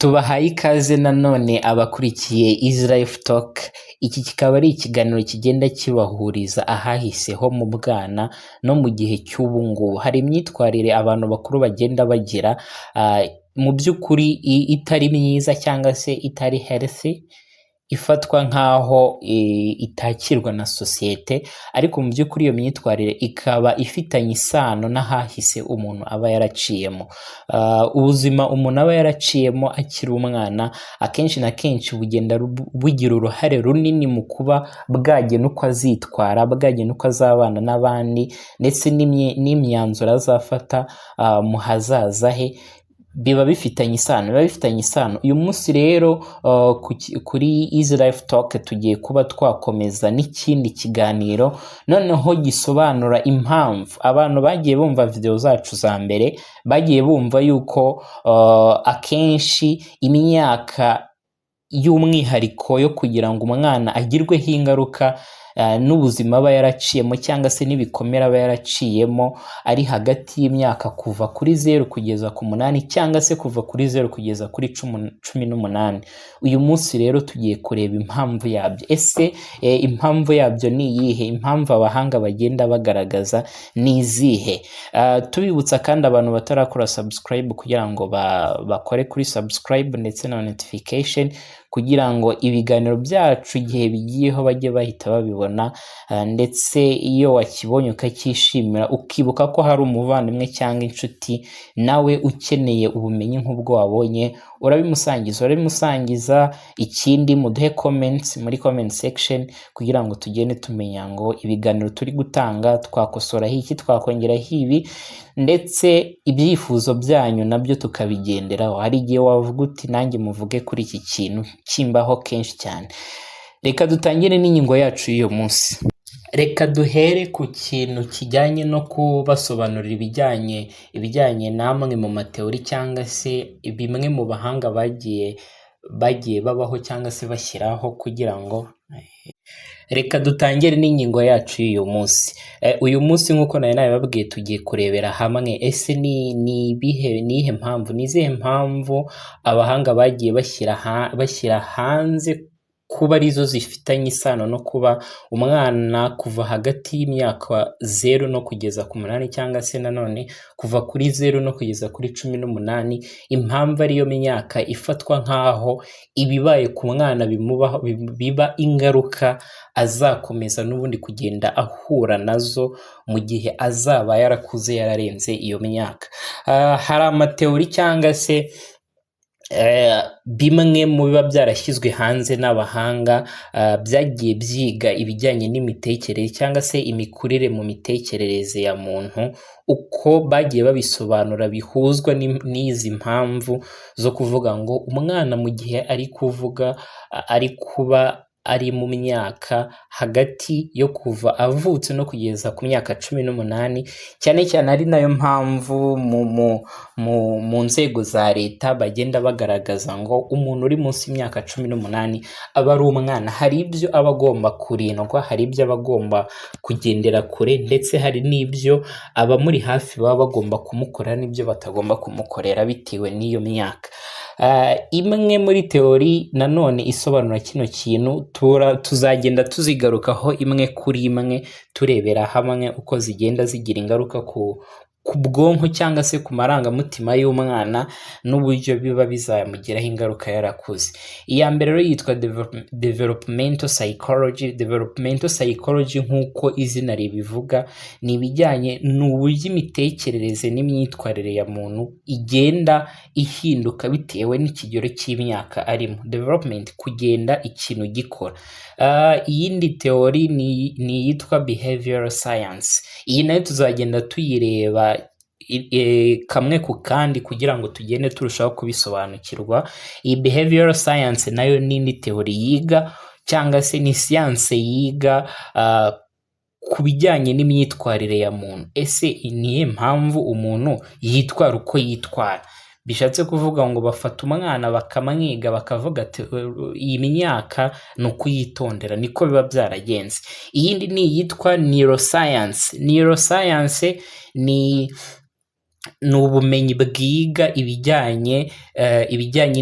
Tubahaye ikaze nanone abakurikiye Easy Life Talk, iki kikaba ari ikiganiro kigenda kibahuriza ahahise ho mu bwana no mu gihe cy'ubu ngubu. Hari imyitwarire abantu bakuru bagenda bagira mu by'ukuri itari myiza cyangwa se itari healthy, ifatwa nk'aho itakirwa na sosiyete, ariko mu by'ukuri iyo myitwarire ikaba ifitanye isano n'ahahise umuntu aba yaraciyemo. Ubuzima umuntu aba yaraciyemo akiri umwana akenshi na kenshi bugenda bugira uruhare runini mu kuba bwagena uko azitwara, bwagena uko azabana n'abandi, ndetse n'imyanzuro azafata mu hazaza he. Biba bifitanye isano, biba bifitanye isano. Uyu munsi rero kuri Easy Life Talk tugiye kuba twakomeza n'ikindi kiganiro noneho gisobanura impamvu abantu bagiye bumva video zacu za mbere bagiye bumva yuko akenshi imyaka y'umwihariko yo kugira ngo umwana agirweho ingaruka n'ubuzima aba yaraciyemo cyangwa se n'ibikomere aba yaraciyemo ari hagati y'imyaka kuva kuri 0 kugeza ku 8 cyangwa se kuva kuri 0 kugeza kuri 18. Uyu munsi rero tugiye kureba impamvu yabyo. Ese impamvu yabyo ni iyihe? Impamvu abahanga bagenda bagaragaza ni izihe? Tubibutsa kandi abantu batarakora subscribe kugira ngo bakore kuri subscribe ndetse na notification kugira ngo ibiganiro byacu igihe bigiyeho bajye bahita babibona, ndetse iyo wakibonye ukacyishimira, ukibuka ko hari umuvandimwe cyangwa inshuti nawe ukeneye ubumenyi nk'ubwo wabonye, urabimusangiza, urabimusangiza. Ikindi, muduhe comments muri comment section kugira ngo tugende tumenya ngo ibiganiro turi gutanga twakosoraho iki, twakongeraho ibi, ndetse ibyifuzo byanyu nabyo tukabigenderaho. Hari igihe wavuga uti: "Nanjye muvuge kuri iki kintu kimbaho kenshi cyane." Reka dutangire n'ingingo yacu y'uyu munsi. Reka duhere ku kintu kijyanye no kubasobanurira ibijyanye n'amwe mu ma theory cyangwa se bimwe mu bahanga bagiye babaho cyangwa se bashyiraho kugira ngo. Reka dutangire n'ingingo yacu y'uyu munsi. Uyu munsi, nk'uko nari nabibabwiye, tugiye kurebera hamwe ese ni ibihe, ni iyihe mpamvu, ni izihe mpamvu abahanga bagiye bashyira hanze kuba arizo zifitanye isano no kuba umwana kuva hagati y'imyaka 0 no kugeza ku 8 cyangwa se nanone kuva kuri 0 no kugeza kuri 18, impamvu ariyo myaka ifatwa nk'aho ibibaye ku mwana bimubaho biba ingaruka azakomeza n'ubundi kugenda ahura nazo mu gihe azaba yarakuze, yararenze iyo myaka. Hari ama theory cyangwa se bimwe mu biba byarashyizwe hanze n'abahanga byagiye byiga ibijyanye n'imitekerereze cyangwa se imikurire mu mitekerereze ya muntu, uko bagiye babisobanura bihuzwa n'izi mpamvu zo kuvuga ngo umwana mu gihe ari kuvuga ari kuba ari mu myaka hagati yo kuva avutse no kugeza ku myaka 18, cyane cyane ari nayo mpamvu mu nzego za leta bagenda bagaragaza ngo umuntu uri munsi y'imyaka 18 aba ari umwana. Hari ibyo aba agomba kurindwa, hari ibyo aba agomba kugendera kure, ndetse hari n'ibyo abamuri hafi baba bagomba kumukorera n'ibyo batagomba kumukorera bitewe n'iyo myaka. Imwe muri theory nanone isobanura kino kintu, tuzagenda tuzigarukaho imwe kuri imwe, turebera hamwe uko zigenda zigira ingaruka ku bwonko cyangwa se ku marangamutima y'umwana n'uburyo biba bizamugiraho ingaruka yarakuze. Iya mbere rero yitwa developmental psychology. Developmental psychology, nk'uko izina ribivuga, ni ibijyanye n'uburyo imitekerereze n'imyitwarire ya muntu igenda ihinduka bitewe n'ikigero cy'imyaka arimo. Development, kugenda ikintu gikora. Iyindi theory ni iyitwa behavioral science. Iyi nayo tuzagenda tuyireba kamwe ku kandi kugira ngo tugende turushaho kubisobanukirwa. Iyi behavioral science nayo ni indi theory yiga cyangwa se ni siyanse yiga ku bijyanye n'imyitwarire ya muntu. Ese ni iyihe mpamvu umuntu yitwara uko yitwara? Bishatse kuvuga ngo bafata umwana bakamwiga, bakavuga ati: "Iyi myaka ni ukuyitondera." Niko biba byaragenze. Iyindi ni iyitwa neuroscience. Neuroscience ni Ni ubumenyi bwiga ibijyanye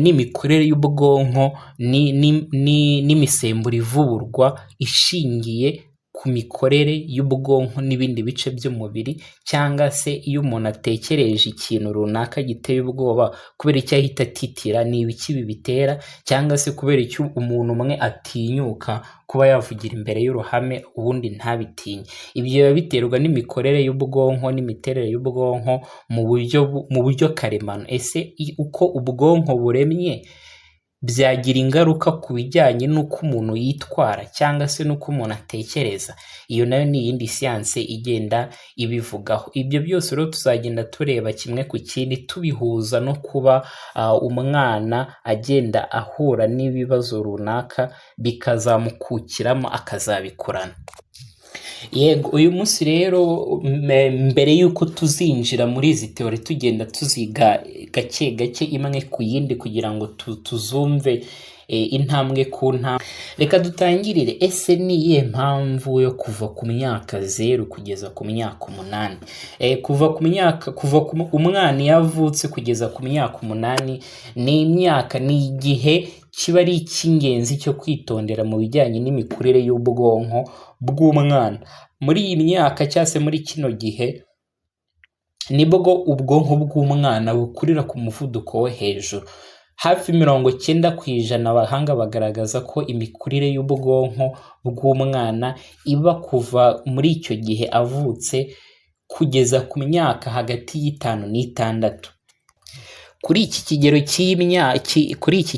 n'imikorere y'ubwonko n'imisemburo ivuburwa ishingiye ku mikorere y'ubwonko n'ibindi bice by'umubiri, cyangwa se iyo umuntu atekereje ikintu runaka giteye ubwoba, kubera icyo ahita atitira, ni ibiki bibitera, cyangwa se kubera icyo umuntu umwe atinyuka kuba yavugira imbere y'uruhame ubundi ntabitinye. Ibyo biba biterwa n'imikorere y'ubwonko n'imiterere y'ubwonko mu buryo karemano. Ese uko ubwonko buremye byagira ingaruka ku bijyanye n'uko umuntu yitwara cyangwa se n'uko umuntu atekereza? Iyo nayo ni iyindi siyanse igenda ibivugaho. Ibyo byose rero tuzagenda tureba kimwe ku kindi, tubihuza no kuba umwana agenda ahura n'ibibazo runaka bikazamukukiramo, akazabikurana. Yego, uyu munsi rero, mbere y'uko tuzinjira muri izi théorie, tugenda tuziga gake gake, imwe ku yindi, kugira ngo tuzumve intambwe ku ntambwe, reka dutangirire: ese ni iyihe mpamvu yo kuva ku myaka 0 kugeza ku myaka 8? Kuva ku myaka, kuva ku umwana iyo avutse kugeza ku myaka 8, ni imyaka, ni igihe kiba ari icy'ingenzi cyo kwitondera mu bijyanye n'imikurire y'ubwonko bw'umwana. Muri iyi myaka cyangwa se muri kino gihe nibwo ubwonko bw'umwana bukurira ku muvuduko wo hejuru, hafi 90%. Abahanga bagaragaza ko imikurire y'ubwonko bw'umwana iba kuva muri icyo gihe avutse kugeza ku myaka hagati y'5 n'6. Kuri iki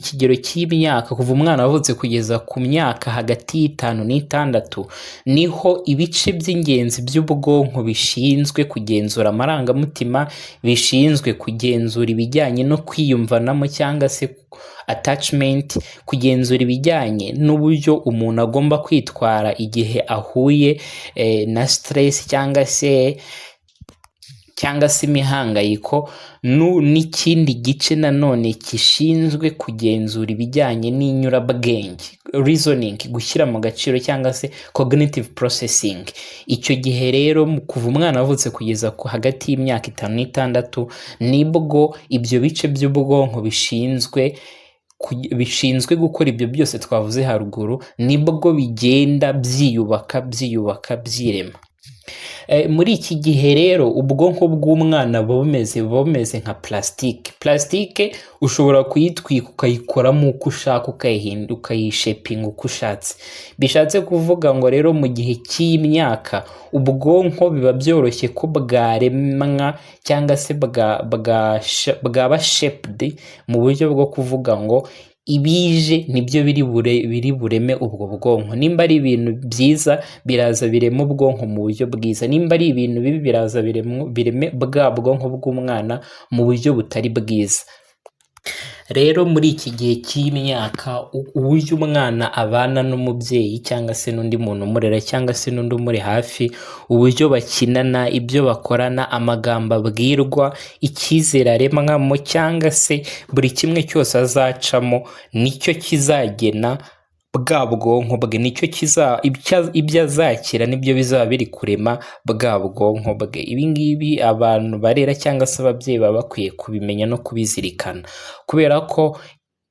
kigero cy'imyaka, kuva umwana avutse kugeza ku myaka hagati y'5 n'6, niho ibice by'ingenzi by'ubwonko bishinzwe kugenzura amarangamutima, bishinzwe kugenzura ibijyanye no kwiyumvanamo cyangwa se attachment, kugenzura ibijyanye n'uburyo umuntu agomba kwitwara igihe ahuye na stress cyangwa se imihangayiko, n'ikindi gice nanone gishinzwe kugenzura ibijyanye n'inyurabwenge, reasoning, gushyira mu gaciro cyangwa se cognitive processing. Icyo gihe rero, kuva umwana avutse kugeza ku hagati y'imyaka 5 n'6, nibwo ibyo bice by'ubwonko bishinzwe gukora ibyo byose twavuze haruguru, nibwo bigenda byiyubaka, byiyubaka, byirema. Muri iki gihe rero ubwonko bw'umwana buba bumeze nka plastique. Plastique ushobora kuyitwika ukayikoramo uko ushaka, ukayihinda, ukayishapinga uko ushatse. Bishatse kuvuga ngo rero mu gihe cy'iyi myaka ubwonko biba byoroshye ko bwaremwa cyangwa se bwaba shaped mu buryo bwo kuvuga ngo ibije nibyo biri bureme ubwo bwonko. Nimba ari ibintu byiza, biraza birema ubwonko mu buryo bwiza. Nimba ari ibintu bibi, biraza bireme bwa bwonko bw'umwana mu buryo butari bwiza. Rero muri iki gihe cy'imyaka, uburyo umwana abana n'umubyeyi cyangwa se n'undi muntu umurera cyangwa se n'undi umuri hafi, uburyo bakinana, ibyo bakorana, amagambo abwirwa, icyizere aremwamo, cyangwa se buri kimwe cyose azacamo, nicyo kizagena bwa bwonko bwe, nicyo kiza ibyo azakira nibyo bizaba biri kurema bwa bwonko bwe. Ibi ngibi abantu barera cyangwa se ababyeyi baba bakwiye kubimenya no kubizirikana, kubera ko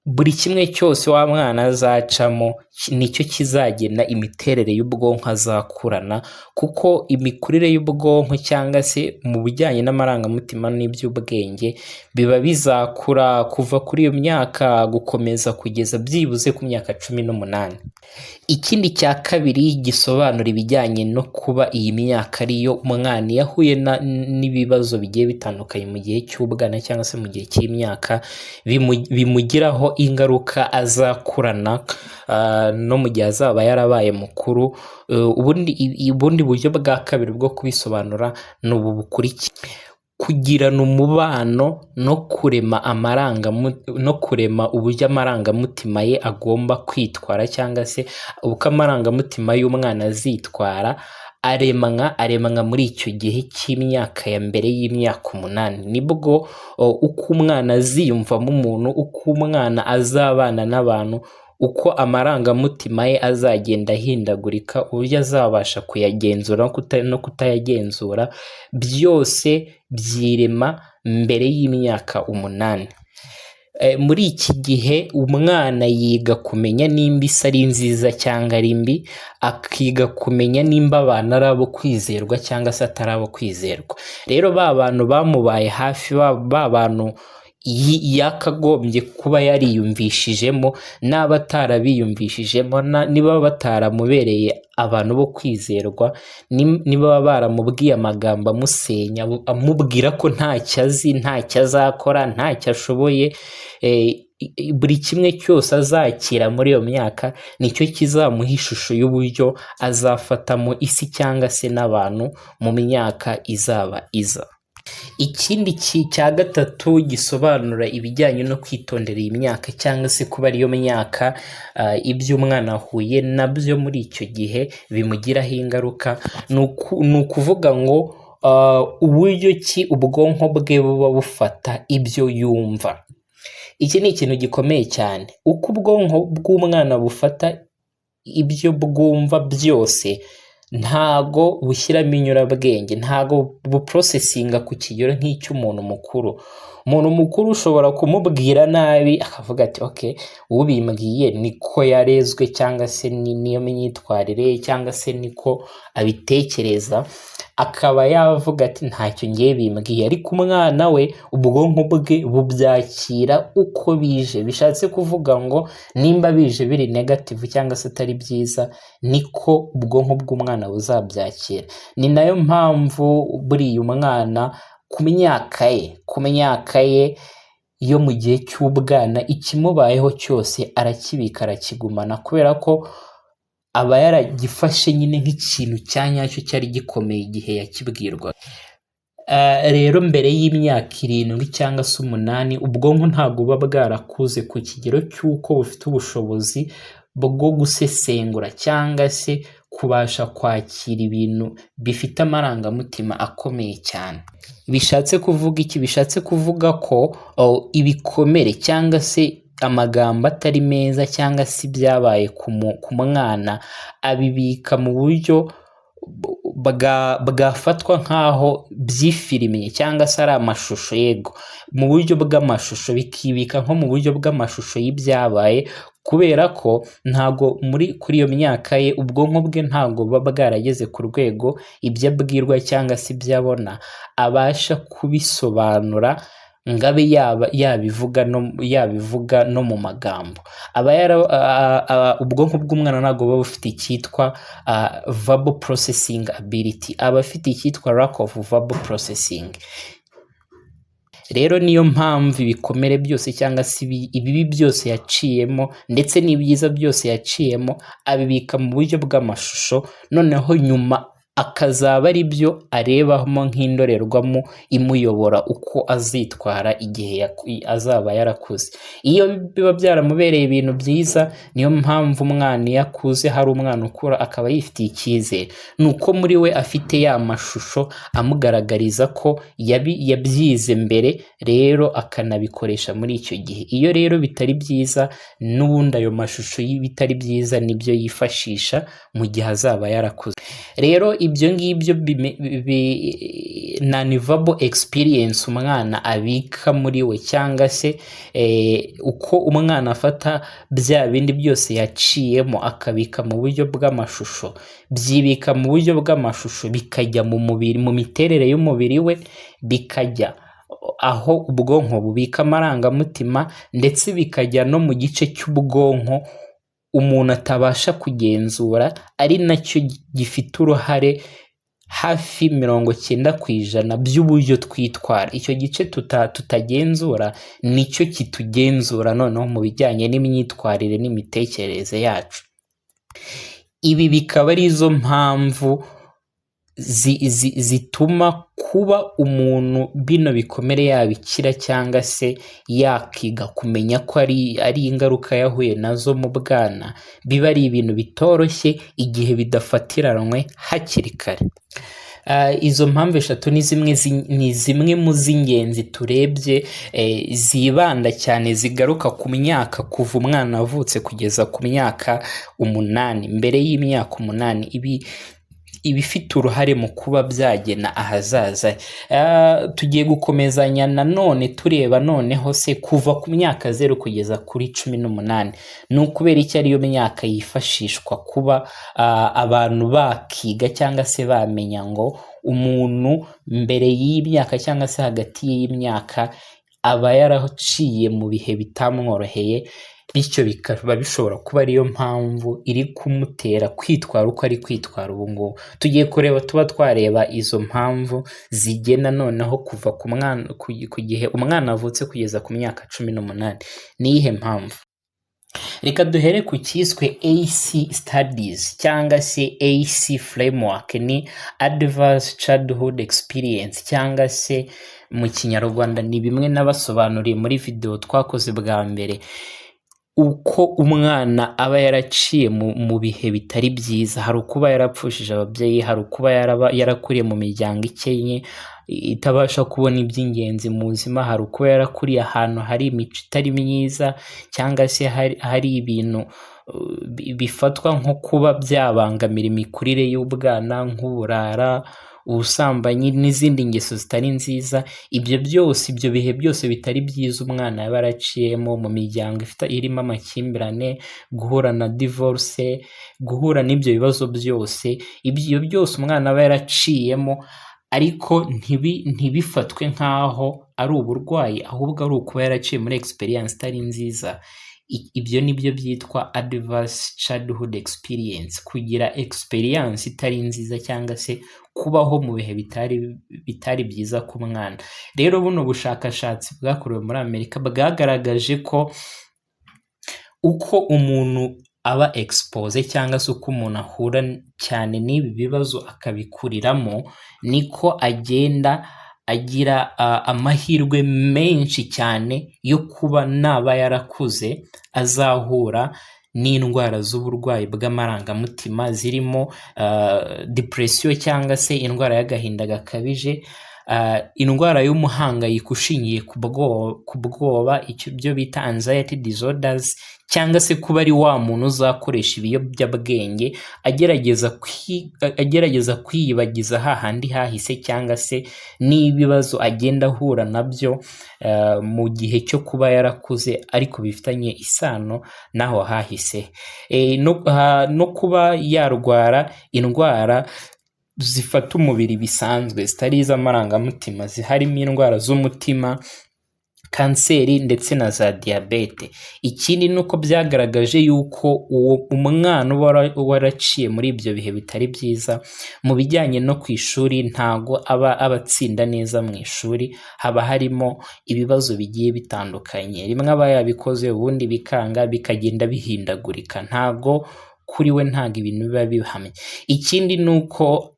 buri kimwe cyose wa mwana azacamo nicyo kizagena imiterere y'ubwonko azakurana, kuko imikurire y'ubwonko cyangwa se mu bijyanye n'amarangamutima n'iby'ubwenge biba bizakura kuva kuri iyo myaka gukomeza kugeza byibuze ku myaka 18. Ikindi cya kabiri gisobanura ibijyanye no kuba iyi myaka ariyo umwana iyo ahuye n'ibibazo bigiye bitandukanye mu gihe cy'ubwana cyangwa se mu gihe cy'imyaka, bimugiraho ingaruka azakurana no mu gihe azaba yarabaye mukuru. Ubundi buryo bwa kabiri bwo kubisobanura ni ubu bukurikira: kugirana umubano no kurema uburyo amarangamutima ye agomba kwitwara, cyangwa se uko amarangamutima y'umwana azitwara, aremwa muri icyo gihe cy'imyaka ya mbere y'imyaka 8. Nibwo uko umwana aziyumvamo umuntu, uko umwana azabana n'abantu, Uko amarangamutima ye azagenda ahindagurika, uburyo azabasha kuyagenzura no kutayagenzura, byose byirema mbere y'imyaka 8. Muri iki gihe umwana yiga kumenya nimba isi ari nziza cyangwa ari mbi, akiga kumenya nimba abantu ari abo kwizerwa cyangwa se atari abo kwizerwa. Rero ba bantu bamubaye hafi, ba bantu yakagombye kuba yariyumvishijemo, n'aba atarabiyumvishijemo, niba bataramubereye abantu bo kwizerwa, niba baramubwiye amagambo amusenya, amubwira ko ntacyo azi, ntacyo azakora, ntacyo ashoboye, buri kimwe cyose azakira muri iyo myaka nicyo kizamuha ishusho y'uburyo azafatamo isi cyangwa se n'abantu mu myaka izaba iza. Ikindi cya gatatu gisobanura ibijyanye no kwitondera iyi myaka cyangwa se kuba ariyo myaka, ibyo umwana ahuye nabyo muri icyo gihe bimugiraho ingaruka, ni ukuvuga ngo uburyo ki ubwonko bwe buba bufata ibyo yumva. Iki ni ikintu gikomeye cyane. Uko ubwonko bw'umwana bufata ibyo bwumva byose, ntago bushyiramo inyurabwenge, ntago buprocessinga ku kigero nk'icy'umuntu mukuru. Umuntu mukuru ushobora kumubwira nabi akavuga ati: "Ok, ubimbwiye niko yarezwe, cyangwa se niyo myitwarire, cyangwa se niko abitekereza", akaba yavuga ati: "Ntacyo ngiye bimbwiye." Ariko umwana we, ubwonko bwe bubyakira uko bije. Bishatse kuvuga ngo nimba bije biri negative cyangwa se atari byiza, niko ubwonko bw'umwana buzabyakira. Ni nayo mpamvu buriya umwana ku myaka ye yo mu gihe cy'ubwana, ikimubayeho cyose arakibika, arakigumana, kubera ko aba yaragifashe nyine nk'ikintu cya nyacyo cyari gikomeye igihe yakibwirwaga. Rero mbere y'imyaka 7 cyangwa se 8, ubwonko ntabwo buba bwarakuze ku kigero cy'uko bufite ubushobozi bwo gusesengura cyangwa se kubasha kwakira ibintu bifite amarangamutima akomeye cyane. Bishatse kuvuga iki? Bishatse kuvuga ko ibikomere cyangwa se amagambo atari meza cyangwa se ibyabaye ku mwana, abibika mu buryo bwafatwa nk'aho byifirimiye cyangwa se ari amashusho, yego, mu buryo bw'amashusho, bikibika nko mu buryo bw'amashusho y'ibyabaye, kubera ko ntago muri kuri iyo myaka ye ubwonko bwe ntabwo buba bwarageze ku rwego ibyo abwirwa cyangwa se ibyo abona abasha kubisobanura ngo abe yaba yabivuga no mu magambo. Aba yara ubwonko bw'umwana ntabwo buba bufite icyitwa verbal processing ability, aba afite icyitwa lack of verbal processing. Rero niyo mpamvu ibikomere byose cyangwa se ibibi byose yaciyemo ndetse n'ibyiza byose yaciyemo, abibika mu buryo bw'amashusho, noneho nyuma akazaba ari byo arebamo nk'indorerwamo imuyobora uko azitwara igihe azaba yarakuze. Iyo biba byaramubereye ibintu byiza, niyo mpamvu umwana iyo akuze, hari umwana ukura akaba yifitiye icyizere, ni uko muri we afite ya mashusho amugaragariza ko yabyize mbere, rero akanabikoresha muri icyo gihe. Iyo rero bitari byiza, n'ubundi ayo mashusho y'ibitari byiza nibyo yifashisha mu gihe azaba yarakuze. Rero ibyo ngibyo non-verbal experience umwana abika muri we, cyangwa se uko umwana afata bya bindi byose yaciyemo akabika mu buryo bw'amashusho, byibika mu buryo bw'amashusho, bikajya mu mubiri, mu miterere y'umubiri we, bikajya aho ubwonko bubika amarangamutima, ndetse bikajya no mu gice cy'ubwonko umuntu atabasha kugenzura, ari nacyo gifite uruhare hafi 90% by'uburyo twitwara. Icyo gice tutagenzura nicyo kitugenzura noneho mu bijyanye n'imyitwarire n'imitekerereze yacu. Ibi bikaba ari zo mpamvu zituma kuba umuntu bino bikomere yabikira cyangwa se yakiga kumenya ko ari ingaruka yahuye nazo mu bwana, biba ari ibintu bitoroshye igihe bidafatiranwe hakiri kare. Izo mpamvu eshatu ni zimwe mu z'ingenzi turebye, zibanda cyane, zigaruka ku myaka kuva umwana avutse kugeza ku myaka 8. Mbere y'imyaka 8 ibi ibifite uruhare mu kuba byagena ahazaza. Tugiye gukomezanya nanone tureba noneho se kuva ku myaka 0 kugeza kuri 18 ni ukubera iki ariyo myaka yifashishwa kuba abantu bakiga cyangwa se bamenya ngo umuntu mbere y'imyaka cyangwa se hagati y'imyaka aba yaraciye mu bihe bitamworoheye, bityo bikaba bishobora kuba ariyo mpamvu iri kumutera kwitwara uko ari kwitwara ubu ngubu. Tugiye kureba, tuba twareba izo mpamvu zigena noneho kuva ku mwana, ku gihe umwana avutse kugeza ku myaka 18. Ni iyihe mpamvu? Reka duhere ku cyiswe ACE Studies cyangwa se ACE Framework, ni Adverse Childhood Experience, cyangwa se mu Kinyarwanda ni bimwe nabasobanuriye muri video twakoze bwa mbere, uko umwana aba yaraciye mu bihe bitari byiza. Hari ukuba yarapfushije ababyeyi, hari ukuba yarakuriye mu miryango ikennye itabasha kubona iby'ingenzi mu buzima, hari ukuba yarakuriye ahantu hari imico itari myiza, cyangwa se hari ibintu bifatwa nko kuba byabangamira imikurire y'ubwana, nk'uburara, ubusambanyi n'izindi ngeso zitari nziza. Ibyo byose, ibyo bihe byose bitari byiza umwana yaba yaraciyemo mu miryango irimo amakimbirane, guhura na divorce, guhura n'ibyo bibazo byose, ibyo byose umwana aba yaraciyemo, ariko ntibifatwe nk'aho ari uburwayi, ahubwo ari ukuba yaraciye muri experience itari nziza. Ibyo ni byo byitwa adverse childhood experience, kugira experience itari nziza cyangwa se kubaho mu bihe bitari byiza ku mwana. Rero buno bushakashatsi bwakorewe muri Amerika bwagaragaje ko uko umuntu aba expose cyangwa se uko umuntu ahura cyane n'ibi bibazo akabikuriramo, niko agenda agira amahirwe menshi cyane yo kuba naba yarakuze azahura n'indwara z'uburwayi bw'amarangamutima, zirimo depression cyangwa se indwara y'agahinda gakabije, indwara y'umuhangayiko ushingiye ku bwoba, icyo byo bita anxiety disorders, cyangwa se kuba ari wa muntu uzakoresha ibiyobyabwenge agerageza kwiyibagiza hahandi hahise, cyangwa se n'ibibazo agenda ahura nabyo mu gihe cyo kuba yarakuze ariko bifitanye isano n'aho hahise, no kuba yarwara indwara zifata umubiri bisanzwe zitari iz'amarangamutima, harimo indwara z'umutima, kanseri ndetse na za diyabete. Ikindi ni uko byagaragaje yuko uwo umwana uba waraciye muri ibyo bihe bitari byiza mu bijyanye no ku ishuri, ntago aba atsinda neza mu ishuri, haba harimo ibibazo bigiye bitandukanye, rimwe aba yabikoze ubundi bikanga, bikagenda bihindagurika, ntago kuri we ntago ibintu biba bihamye. Ikindi ni uko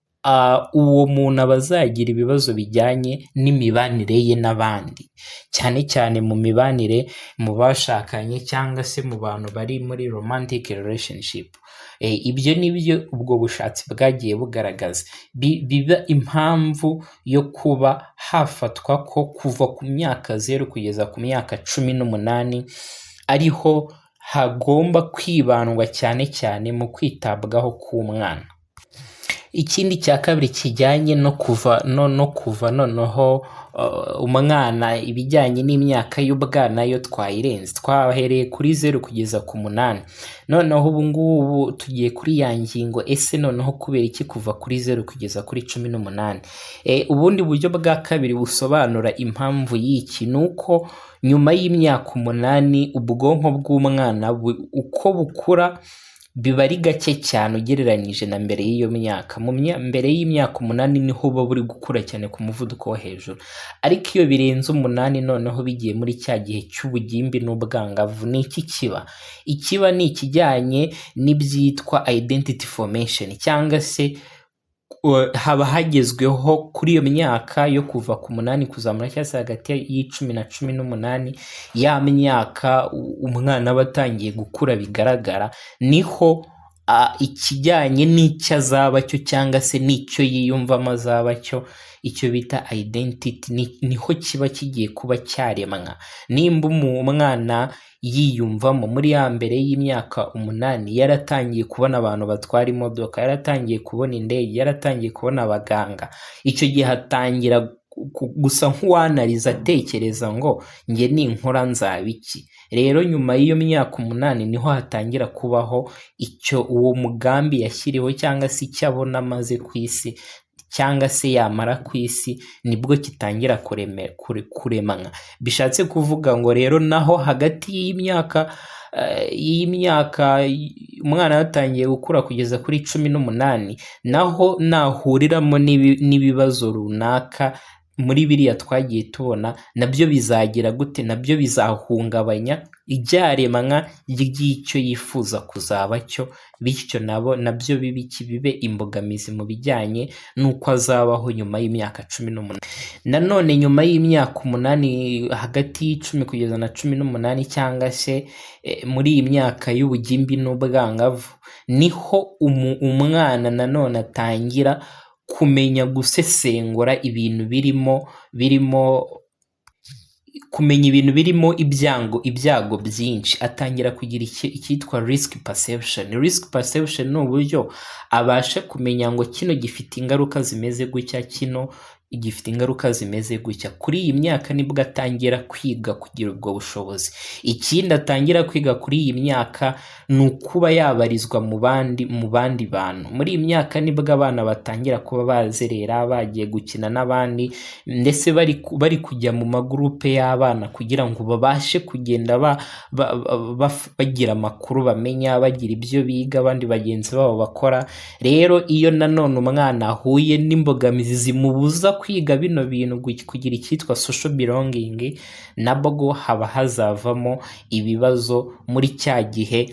uwo muntu aba azagira ibibazo bijyanye n'imibanire ye n'abandi, cyane cyane mu mibanire mu bashakanye cyangwa se mu bantu bari muri romantic relationship. Ibyo ni byo ubwo bushatsi bwagiye bugaragaza biba impamvu yo kuba hafatwa ko kuva ku myaka 0 kugeza ku myaka 18 ariho hagomba kwibandwa cyane cyane mu kwitabwaho k'umwana. Ikindi cya kabiri kijyanye no kuva noneho umwana, ibijyanye n'imyaka y'ubwana yo twayirenze, twahereye kuri 0 kugeza ku 8, noneho ubu ngubu tugiye kuri ya ngingo: ese noneho kubera iki kuva kuri 0 kugeza kuri 18? Ubundi buryo bwa kabiri busobanura impamvu y'iki ni uko nyuma y'imyaka 8 ubwonko bw'umwana uko bukura biba ari gake cyane ugereranyije na mbere y'iyo myaka. Mbere y'imyaka 8 niho buba buri gukura cyane ku muvuduko wo hejuru, ariko iyo birenze 8 noneho bigiye muri cya gihe cy'ubugimbi n'ubwangavu, ni iki kiba? Ikiba ni ikijyanye n'ibyitwa identity formation, cyangwa se haba hagezweho kuri iyo myaka yo kuva ku 8 kuzamura, cyangwa se hagati y'10 na 18, ya myaka umwana aba atangiye gukura bigaragara, niho Ikijyanye n'icyo azaba cyo cyangwa se n'icyo yiyumvamo azaba cyo, icyo bita identity, niho kiba kigiye kuba cyaremwa. Nimba umwana yiyumvamo muri ya mbere y'imyaka 8 yaratangiye kubona abantu batwara imodoka, yaratangiye kubona indege, yaratangiye kubona abaganga, icyo gihe atangira gusa nk'uwanariza, atekereza ngo: "Njye ninkura nzaba iki?" Rero nyuma y'iyo myaka 8 niho hatangira kubaho icyo uwo mugambi yashyiriweho, cyangwa se icyo abona amaze ku isi, cyangwa se yamara ku isi, nibwo kitangira kuremwa. Bishatse kuvuga ngo rero naho hagati y'imyaka umwana yatangiye gukura kugeza kuri 18, naho nahuriramo n'ibibazo runaka muri biriya twagiye tubona, nabyo bizagira gute? Nabyo bizahungabanya ibyaremwa ry'icyo yifuza kuzaba cyo, bityo nabo nabyo bibe iki? Bibe imbogamizi mu bijyanye n'uko azabaho nyuma y'imyaka 18. Nanone nyuma y'imyaka 8, hagati y'icumi kugeza na 18, cyangwa se muri iyi myaka y'ubugimbi n'ubwangavu, niho umwana nanone atangira kumenya gusesengura ibintu birimo kumenya ibintu birimo ibyago byinshi. Atangira kugira icyitwa risk perception. Risk perception ni uburyo abasha kumenya ngo kino gifite ingaruka zimeze gutya, kino gifite ingaruka zimeze gutya. Kuri iyi myaka nibwo atangira kwiga kugira ubwo bushobozi. Ikindi atangira kwiga kuri iyi myaka ni ukuba yabarizwa mu bandi bantu. Muri iyi myaka nibwo abana batangira kuba bazerera, bagiye gukina n'abandi, ndetse bari kujya mu magurupe y'abana kugira ngo babashe kugenda bagira amakuru bamenya, bagira ibyo biga abandi bagenzi babo bakora. Rero iyo nanone umwana ahuye n'imbogamizi zimubuza kwiga bino bintu, kugira icyitwa social belonging, nabwo haba hazavamo ibibazo muri cya gihe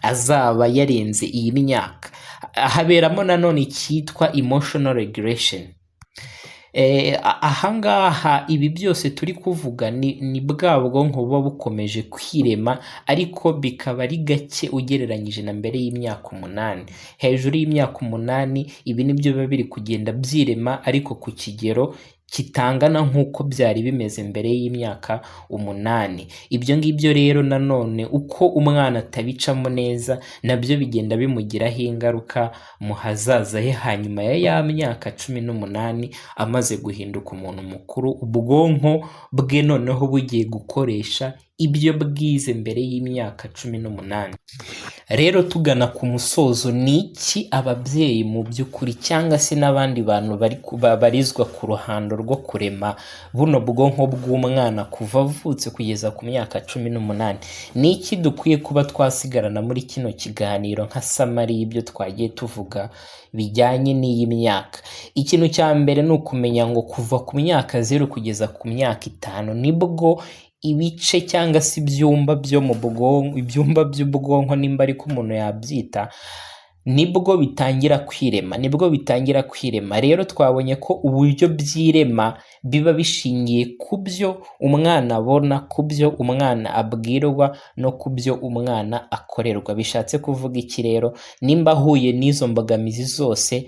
azaba yarenze iyi myaka. Haberamo nanone icyitwa emotional regulation. Ahangaha ibi byose turi kuvuga ni bwa bwonko buba bukomeje kwirema, ariko bikaba ari gake ugereranyije na mbere y'imyaka 8. Hejuru y'imyaka 8 ibi nibyo biba biri kugenda byirema, ariko ku kigero kitangana nk'uko byari bimeze mbere y'imyaka 8. Ibyo ngibyo rero nanone uko umwana atabicamo neza, nabyo bigenda bimugiraho ingaruka mu hazaza he hanyuma ya myaka 18, amaze guhinduka umuntu mukuru, ubwonko bwe noneho bugiye gukoresha ibyo bwize mbere y'imyaka 18. Rero tugana ku musozo, ni iki ababyeyi mu by'ukuri cyangwa se n'abandi bantu bari babarizwa ku ruhando rwo kurema buno bwonko bw'umwana kuva avutse kugeza ku myaka 18, ni iki dukwiye kuba twasigarana muri kino kiganiro nka summary y'ibyo twagiye tuvuga bijyanye n'iyi myaka? Ikintu cya mbere ni ukumenya ngo kuva ku myaka 0 kugeza ku myaka 5 nibwo ibice cyangwa se ibyumba byo mu bwonko, ibyumba by'ubwonko nimba ariko umuntu yabyita, nibwo bitangira kwirema, nibwo bitangira kwirema. Rero twabonye ko uburyo byirema biba bishingiye ku byo umwana abona, ku byo umwana abwirwa no ku byo umwana akorerwa. Bishatse kuvuga iki rero? Nimba ahuye n'izo mbogamizi zose,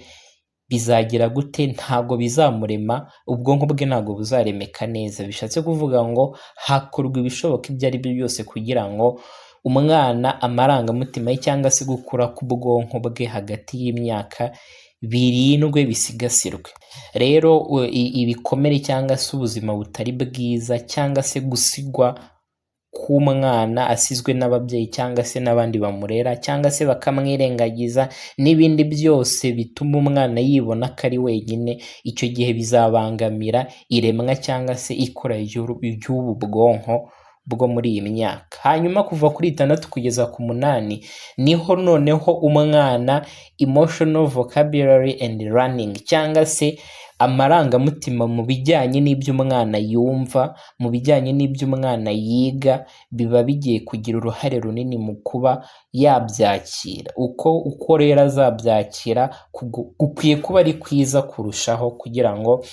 bizagira gute? Ntabwo bizamurema, ubwonko bwe ntabwo buzaremeka neza. Bishatse kuvuga ngo hakorwa ibishoboka ibyo ari byo byose kugira ngo umwana amarangamutima ye cyangwa se gukura k'ubwonko bwe hagati y'imyaka birindwe, bisigasirwe. Rero ibikomere cyangwa se ubuzima butari bwiza cyangwa se gusigwa k'umwana asizwe n'ababyeyi cyangwa se n'abandi bamurera, cyangwa se bakamwirengagiza, n'ibindi byose bituma umwana yibona ko ari wenyine, icyo gihe bizabangamira iremwa cyangwa se ikura ry'ubu bwonko bwo muri iyi myaka. Hanyuma kuva kuri 6 kugeza ku 8 niho noneho umwana emotional vocabulary and learning, cyangwa se amarangamutima mu bijyanye n'ibyo umwana yumva, mu bijyanye n'ibyo umwana yiga, biba bigiye kugira uruhare runini mu kuba yabyakira. Uko rero azabyakira gukwiye kuba ari kwiza kurushaho, kugira ngo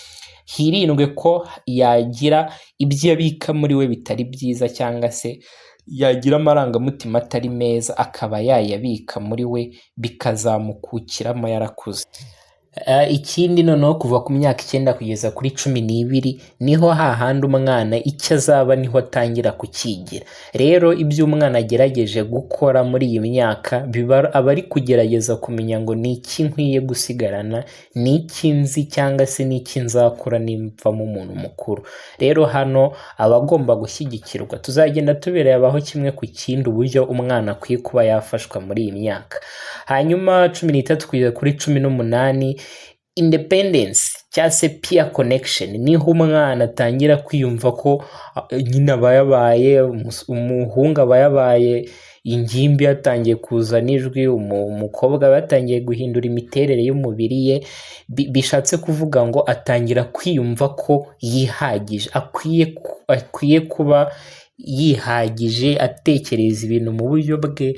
hirindwe ko yagira ibyo abika muri we bitari byiza cyangwa se Yagira amarangamutima atari meza, akaba yayabika muri we, bikazamukukiramo yarakuze. Ikindi noneho, kuva ku myaka 9 kugeza kuri 12, niho hahandi umwana icyo azaba niho atangira kucyigira. Rero ibyo umwana agerageje gukora muri iyi myaka, biba aba ari kugerageza kumenya ngo: "Ni iki nkwiye gusigarana? Ni iki nzi cyangwa se ni iki nzakora nimvamo umuntu mukuru?" Rero hano aba agomba gushyigikirwa. Tuzagenda tubirebaho kimwe ku kindi, uburyo umwana akwiye kuba yafashwa muri iyi myaka. Hanyuma 13 kugeza kuri 18, independence cyangwa se peer connection, niho umwana atangira kwiyumva ko nyine aba yabaye umuhungu, aba yabaye ingimbi, yatangiye kuzana ijwi, umukobwa aba yatangiye guhindura imiterere y'umubiri ye. Bishatse kuvuga ngo atangira kwiyumva ko yihagije, akwiye kuba yihagije, atekereza ibintu mu buryo bwe,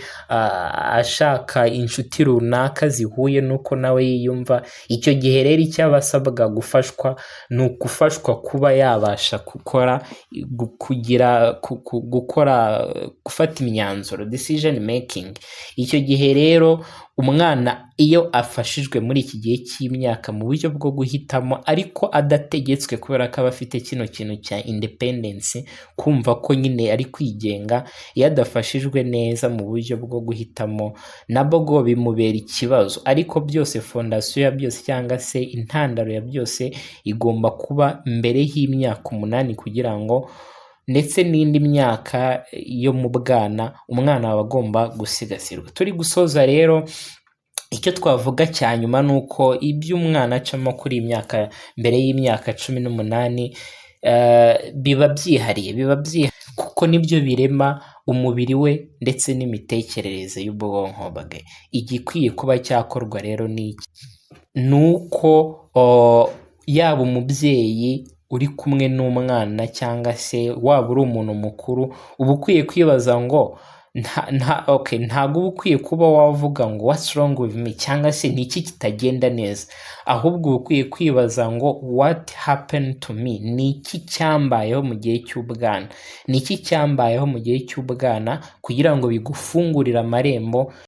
ashaka inshuti runaka zihuye n'uko nawe yiyumva. Icyo gihe rero icyo aba asabwa gufashwa ni ugufashwa kuba yabasha gukora, kugira, gukora, gufata imyanzuro, decision making. Icyo gihe rero umwana iyo afashijwe muri iki gihe cy'imyaka mu buryo bwo guhitamo, ariko adategetswe, kubera ko aba afite kino kintu cya independence, kumva ko nyine ari kwigenga, iyo adafashijwe neza mu buryo bwo guhitamo, nabwo bimubera ikibazo. Ariko byose, fondation ya byose cyangwa se intandaro ya byose igomba kuba mbere y'imyaka 8, kugira ngo ndetse n'indi myaka yo mu bwana umwana aba agomba gusigasirwa. Turi gusoza rero, icyo twavuga cya nyuma ni uko ibyo umwana acamo kuri iyi myaka, mbere y'imyaka 18, biba byihariye, biba byihariye kuko nibyo birema umubiri we ndetse n'imitekerereze y'ubwonko bwe. Igikwiye kuba cyakorwa rero ni iki? Ni uko yaba umubyeyi uri kumwe n'umwana cyangwa se waba uri umuntu mukuru, uba ukwiye kwibaza ngo okay, ntabwo uba ukwiye kuba wavuga ngo "What's wrong with me?" cyangwa se "Ni iki kitagenda neza?" Ahubwo uba ukwiye kwibaza ngo "What happened to me?" Ni iki cyambayeho mu gihe cy'ubwana? Ni iki cyambayeho mu gihe cy'ubwana kugira ngo bigufungurire amarembo?